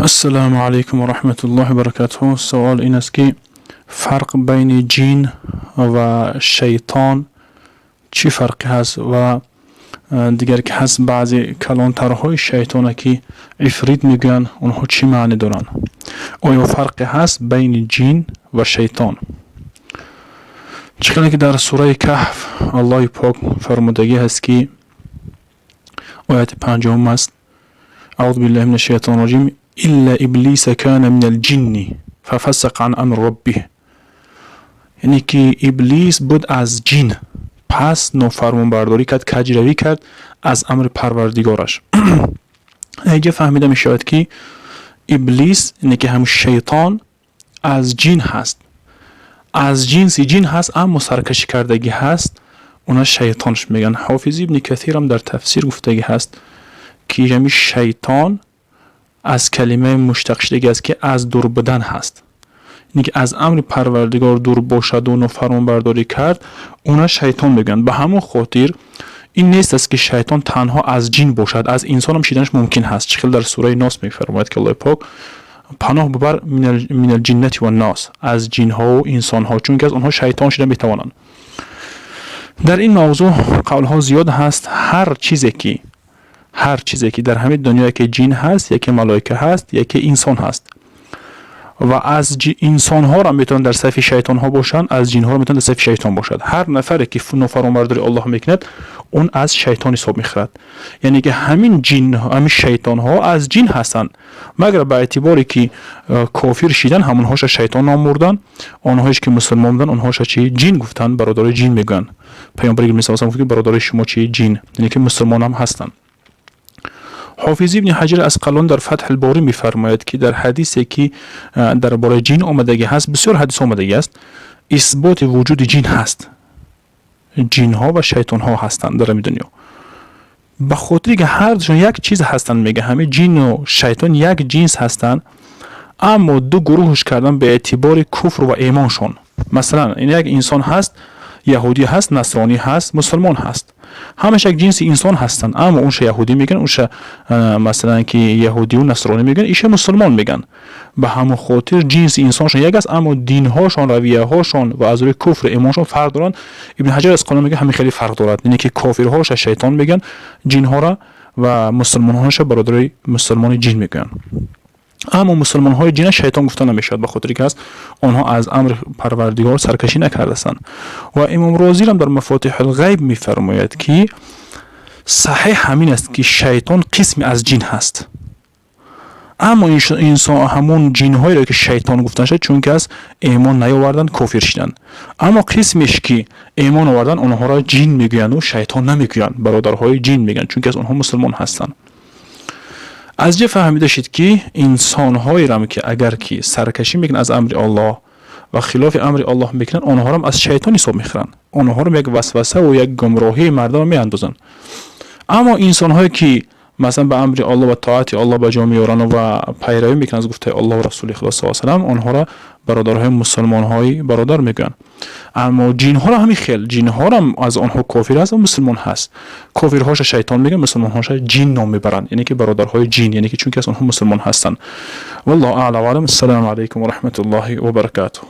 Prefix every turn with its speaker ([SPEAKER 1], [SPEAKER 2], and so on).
[SPEAKER 1] Ассалому алайкум ва раҳматуллоҳи ва баракатуҳ. Савол ин аст, ки фарқ байни ҷин ва шайтон чӣ фарқе ҳаст ва дигар ки ҳаст, баъзе калонтарҳои шайтона, ки ифрит мегӯянд, онҳо чӣ маъне доранд? Оё фарқе ҳаст байни ҷин ва шайтон? Чӣ хеле ки дар сураи Каҳф Аллоҳи пок фармудагӣ ҳаст, ки ояти 50-ум аст: أعوذ بالله من الشيطان الرجيم، إلا إبليس كان من الجن ففسق عن أمر ربه. Яъне ки Иблис буд аз ҷин, пас нофармонбардорӣ кард, каҷравӣ кард аз амри Парвардигораш. Инҷа фаҳмида мешавад, ки Иблис, яъне ки ҳам шайтон, аз ҷин ҳаст, аз ҷинси ҷин ҳаст, аммо саркашӣ кардагӣ ҳаст, уна шайтонш мегӯянд. Ҳофиз Ибни Касирам дар тафсир гуфтагӣ ҳаст, ки ҳами шайтон аз калимаи муштақ шудагӣ аст, ки аз дур будан ҳаст, яъне ки аз амри Парвардигор дур бошаду нофармонбардорӣ кард, уна шайтон мегӯянд. Ба ҳамон хотир ин нест аст, ки шайтон танҳо аз ҷин бошад, аз инсонам шиданаш мумкин ҳаст. Чӣ хел дар сураи Нос мефармояд, ки Аллоҳи пок: «Паноҳ бибар من الجنة والناس», аз ҷинҳову инсонҳо, чунки аз онҳо шайтон шида метавонанд. Дар ин мавзӯъ қавлҳо зиёд ҳаст. Ҳар чизе ки дар ҳамин дунё яке ҷин ҳаст, яке малоика ҳаст, яке инсон ҳаст ва аз инсонҳоро метавонанд дар сафи шайтонҳо бошанд, аз ҷинҳоро метавонанд дар сафи шайтон бошад. Ҳар нафаре ки нофармонбардори Аллоҳ мекунад, он аз шайтон ҳисоб мехӯрад. Яъне ки ҳамин ҷин, ҳамин шайтонҳо аз ҷин ҳастанд, магар ба эътиборе ки кофир шидан, ҳамонҳоша шайтон ном бурданд, онҳоеш ки мусулмон буданд, онҳоша чи ҷин гуфтанд, бародарои ҷин мегӯянд. Паёмбари гуфт, ки бародарои шумо чи ҷин, яъне ки мусулмонам ҳастанд. Ҳофиз Ибни Ҳаҷар Асқалон дар Фатҳулборӣ мефармояд, ки дар ҳадисе, ки дар бораи ҷин омадагӣ ҳаст, бисёр ҳадис омадагӣ аст, исботи вуҷуди ҷин ҳаст, ҷинҳо ва шайтонҳо ҳастанд дар ҳамин дунё. Ба хотире ки ҳардушон як чиз ҳастанд, мега, ҳамин ҷину шайтон як ҷинс ҳастанд, аммо ду гурӯҳш кардан ба эътибори куфр ва имоншон. Масалан, ин як инсон ҳаст, яҳудӣ ҳаст, насронӣ ҳаст, мусулмон ҳаст, ҳамаш як ҷинси инсон ҳастанд, аммо унша яҳудӣ мегӯянд, унша, масалан, ки яҳудию насронӣ мегӯянд, иша мусулмон мегӯянд. Ба ҳамон хотир ҷинси инсоншон як аст, аммо динҳошон, равияҳошон ва аз рӯи куфру имоншон фарқ доранд. Ибни Ҳаҷар Асқалон мегӯяд, ҳамин хеле фарқ дорад, яъне ки кофирҳоша шайтон мегӯянд, ҷинҳора, ва мусулмонҳоша бародарои мусулмони ҷин мегӯянд. Аммо мусулмонҳои ҷина шайтон гуфта намешавад, ба хотире ки ҳаст онҳо аз амри Парвардигор саркашӣ накардастанд. Ва Имом Розирам дар Мафотиҳулғайб мефармояд, ки саҳеҳ ҳамин аст, ки шайтон қисме аз ҷин ҳаст, аммо инсон ҳамун ҷинҳоеро, ки шайтон гуфта шуд, чунки аз эмон наёварданд, кофир шиданд. Аммо қисмеш, ки эмон оварданд, онҳоро ҷин мегӯянду шайтон намегӯянд, бародарҳои ҷин мегӯянд, чунки аз онҳо мусулмон ҳастанд. Аз ҷа фаҳмида шуд, ки инсонҳоерам, ки агар ки саркашӣ мекунанд аз амри Аллоҳ ва хилофи амри Аллоҳ мекунанд, онҳоро аз шайтон ҳисоб мехӯранд, онҳоро як васвасаву як гумроҳии мардумро меандозанд. Аммо инсонҳое, ки масалан ба амри Аллоҳ ва тоати Аллоҳ ба ҷо меоранд ва пайравӣ мекунанд аз гуфтаи Аллоҳу Расули Худо с салам, онҳоро бародарҳои мусулмонҳои бародар мегӯянд. Аммо ҷинҳоро ҳамин хел, ҷинҳоро аз онҳо кофир ҳаст ва мусулмон ҳаст. Кофирҳоша шайтон мегӯянд, мусулмонҳоша ҷин ном мебаранд, яъне ки бародарҳои ҷин, яъне ки чунки аз онҳо мусулмон ҳастанд. Валлоҳу аълам. Ассалому алайкум ва раҳматуллоҳи ва баракатуҳ.